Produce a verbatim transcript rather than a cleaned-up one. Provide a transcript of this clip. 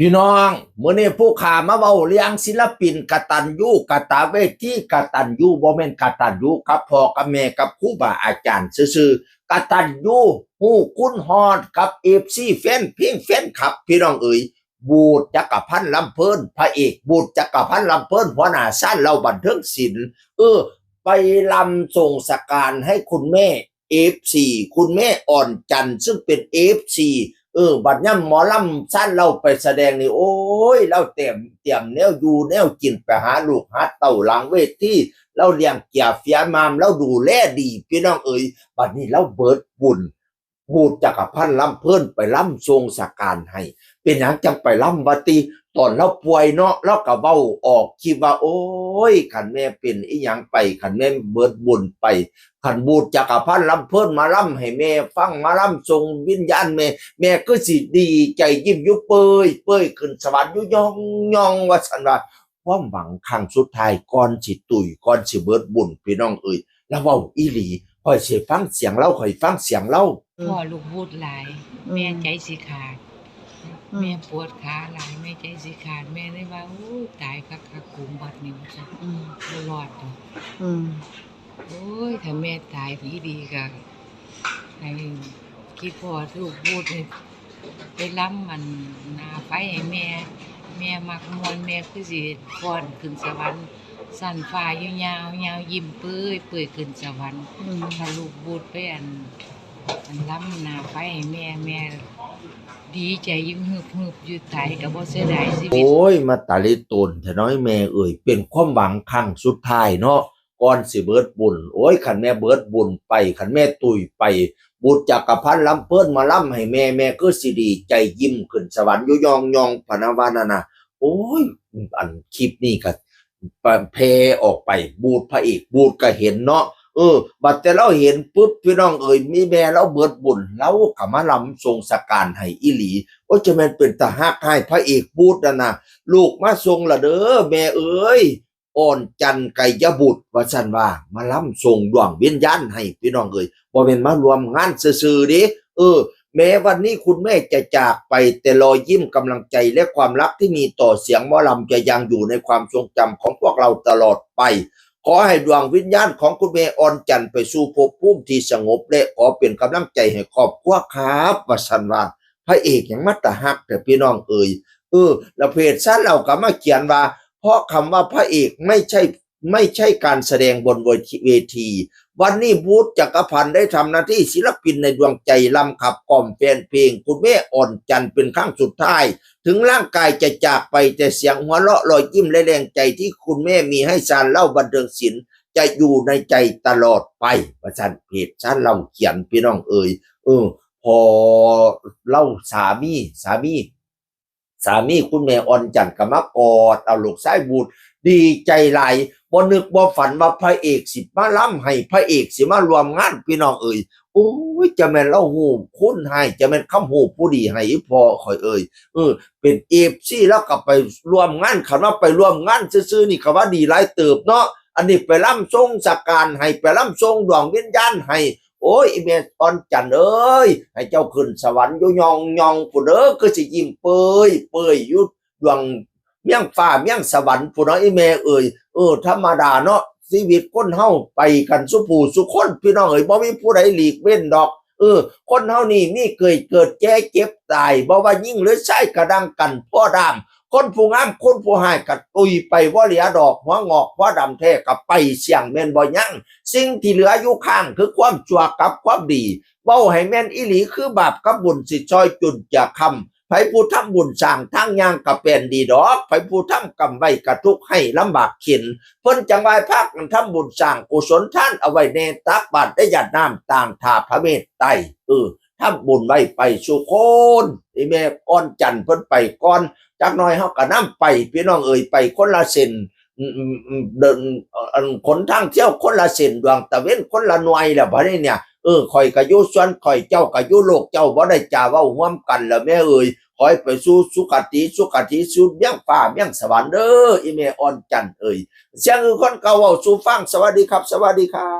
พี่น้อง มื้อนี้ผู้ข้ามาเว้าเรื่องศิลปินกตัญญูกตเวที กตัญญูบ่แม่นกตัญญูกับพ่อกับแม่กับครูบาอาจารย์ซื่อๆ กตัญญูฮู้คุณฮอดกับ เอฟซี แฟนเพลงแฟนคลับ พี่น้องเอ๋ย บูดจักรพันธ์ลำเพลิน พระเอกบูดจักรพันธ์ลำเพลิน หัวหน้าซานเหล้าบันเทิงศิลป์ เออ ไปลำส่งสการให้คุณแม่ เอฟซี คุณแม่อ่อนจันทร์ ซึ่งเป็น เอฟซี เออ บัดย่ำหมอลำซานเหล้าไปแสดงนี่ โอ้ย ลาวเตรียม เตรียมแนวอยู่แนวกินไปหาลูกหาเต้าหลังเวที ลาวเลี้ยงเกียเฟียมาม ลาวดูแลดี พี่น้องเอ๋ย บัดนี้ลาวเบิดบุญ บูดจักรพันธ์ลำเพลินไปลำส่งสการให้ เป็นหยังจั่งไปลำวะติ ตอนลาวป่วยเนาะ ลาวก็เว้าออกคลิปว่า โอ้ย คันแม่เป็นอิหยังไป คันแม่เบิดบุญไป คันบูดจักรพันธ์ลำเพลินมาลำให้แม่ฟัง มาลำส่งวิญญาณแม่ แม่คือสิดีใจยิ้มอยู่เปยเปย ขึ้นสวรรค์อยู่ย่องย่อง ว่าซั่นว่า ความหวังครั้งสุดท้ายก่อนสิตุย ก่อนสิเบิดบุญ พี่น้องเอ๋ย ลาวเว้าอีหลี ข้อยสิฟังเสียงลาว ข้อยฟังเสียงลาว พ่อลูกบูดหลาย อืม แม่ใจสิขาด อืม แม่ปวดขาหลาย แม่ใจสิขาด แม่เลยว่า โอ้ย ตายคักๆ กูบัดนี้ ว่าซั่น อืม บ่รอดดอก อืม โอ้ย ถ้าแม่ตายอีหลีก็ ให้คิดพ่อลูกบูดให้ไปลำมันหน้าไฟให้แม่ แม่มักม่วน แม่คือสิฟ้อนขึ้นสวรรค์ ชั้นฟ้าอยู่ยาวยาว ยิ้มเปื่อยเปื่อยขึ้นสวรรค์ อืม ถ้าลูกบูดไปอัน อันลำหน้าไฟให้แม่ แม่ดีใจยิ่งฮึบๆ อยู่ ตายก็บ่เสียดายชีวิต โอ้ย มาตาลิโตนแท้น้อยแม่เอ๋ย เป็นความหวังครั้งสุดท้ายเนาะ ก่อนสิเบิดบุญ โอ้ย คันแม่เบิดบุญไป คันแม่ตุยไป บูดจักรพันธ์ลำเพลินมาลำให้แม่ แม่คือสิดีใจยิ้มขึ้นสวรรค์อยู่ย่องย่อง พะนะว่านั่นน่ะ โอ้ย อันคลิปนี้ก็แพร่ออกไป บูดพระเอกบูดก็เห็นเนาะ เออ บัดแต่ลาวเห็นปุ๊บ พี่น้องเอ๋ย มีแม่ลาวเบิดบุญ ลาวก็มาลำส่งสการให้อีหลี โอ้ย จะแม่นเป็นตาฮักให้พระเอกบูดนั่นน่ะ ลูกมาส่งละเด้อแม่เอ๋ย อ่อนจันทร์ไกยบุตร ว่าซั่นว่า มาลำส่งดวงวิญญาณให้ พี่น้องเอ๋ย บ่แม่นมาร่วมงานซื่อๆเด้ เออ แม้วันนี้คุณแม่จะจากไป แต่รอยยิ้มกำลังใจและความรักที่มีต่อเสียงหมอลำจะยังอยู่ในความทรงจำของพวกเราตลอดไป ขอให้ดวงวิญญาณของคุณแม่อ่อนจันทร์ไปสู่ภพภูมิที่สงบ และขอเป็นกำลังใจให้ครอบครัวครับ ว่าซั่นว่า พระเอกหยังมาตาฮักแท้พี่น้องเอ๋ย เออ แล้วเพจซานเหล้าก็มาเขียนว่า เพราะคำว่าพระเอกไม่ใช่ ไม่ใช่การแสดงบนเวที วันนี้บูดจักรพันธ์ได้ทำหน้าที่ศิลปินในดวงใจ ลำขับกล่อมแฟนเพลง คุณแม่อ่อนจันทร์เป็นครั้งสุดท้าย ถึงร่างกายจะจากไป แต่เสียงหัวเราะ รอยยิ้ม และแรงใจที่คุณแม่มีให้ซานเหล้าบันเทิงศิลป์จะอยู่ในใจตลอดไป ว่าซั่น เพจซานเหล้าเขียน พี่น้องเอ๋ย เออ พอเล่าสามี สามี สามีคุณแม่อ่อนจันทร์ก็มากอดเอาลูกชายบูด ดีใจหลาย บ่นึกบ่ฝันว่าพระเอกสิมาลำให้ พระเอกสิมาร่วมงาน พี่น้องเอ๋ย โอ้ย จะแม่นลาวฮู้คุณให้ จะแม่นคำฮู้ผู้ดีให้อีพ่อข่อยเอ๋ย เออ เป็น เอฟซี ลาวก็ไปร่วมงาน คันว่าไปร่วมงานซื่อๆนี่ก็ว่าดีหลายเติบเนาะ อันนี้ไปลำส่งสการให้ ไปลำส่งดวงวิญญาณให้ โอ้ย อีแม่อ่อนจันทร์เอ๋ย ให้เจ้าขึ้นสวรรค์อยู่ย่องย่องพุ้นเด้อ คือสิยิ้มเปยเปยอยู่ดวงเมียงฟ้าเมียงสวรรค์พุ้นเนาะ อีแม่เอ๋ย เออ ธรรมดาเนาะ ชีวิตคนเฮาไปกันซุผู้ซุคน พี่น้องเอ๋ย บ่มีผู้ใดหลีกเว้นดอก เออ คนเฮานี่มีเกิด เกิดแก่เจ็บตาย บ่ว่าหญิงหรือชายกะดั่งกัน พอดาม คนผู้งามคนผู้ฮ้ายกะตุยไปบ่เหลือดอก หัวงอกหัวดำแท้กะไปเสี้ยง แม่นบ่ยัง สิ่งที่เหลืออยู่ข้างคือความชั่วกับความดี เว้าให้แม่นอีหลี คือบาปกับบุญสิซอยจุนเจือค้ำ ไผผู้ทำบุญสร้างทางย่างกะแปนดีดอก ไผผู้ทำกรรมไว้กะทุกข์ให้ลำบากเข็ญ เพิ่นจั่งว่าพากันทำบุญสร้างกุศลทานเอาไว้แน่ ตักบาตรได้หยาดน้ำต่างถ้าพระเมตไตร เออ ทำบุญไว้ไปสู่คน อีแม่อ่อนจันทร์เพิ่นไปก่อน จักหน่อยเฮาก็นำไป พี่น้องเอ๋ย ไปคนละเส้น อืม อืม อืม เดิน เอ่อ อัน หนทางเที่ยวคนละเส้น ดวงตะเวนคนละหน่วยแล้วบัดนี้เนี่ย เออ ข้อยก็อยู่ส่วนข้อย เจ้าก็อยู่โลกเจ้า บ่ได้จาเว้าร่วมกันแล้วแม่เอ๋ย ขอให้ไปสู่สุคติ สุคติ สู่เมืองฟ้าเมืองสวรรค์เด้อ อีแม่อ่อนจันทร์เอ๋ย เสียงคือคนเก่าเว้าสู่ฟัง สวัสดีครับ สวัสดีครับ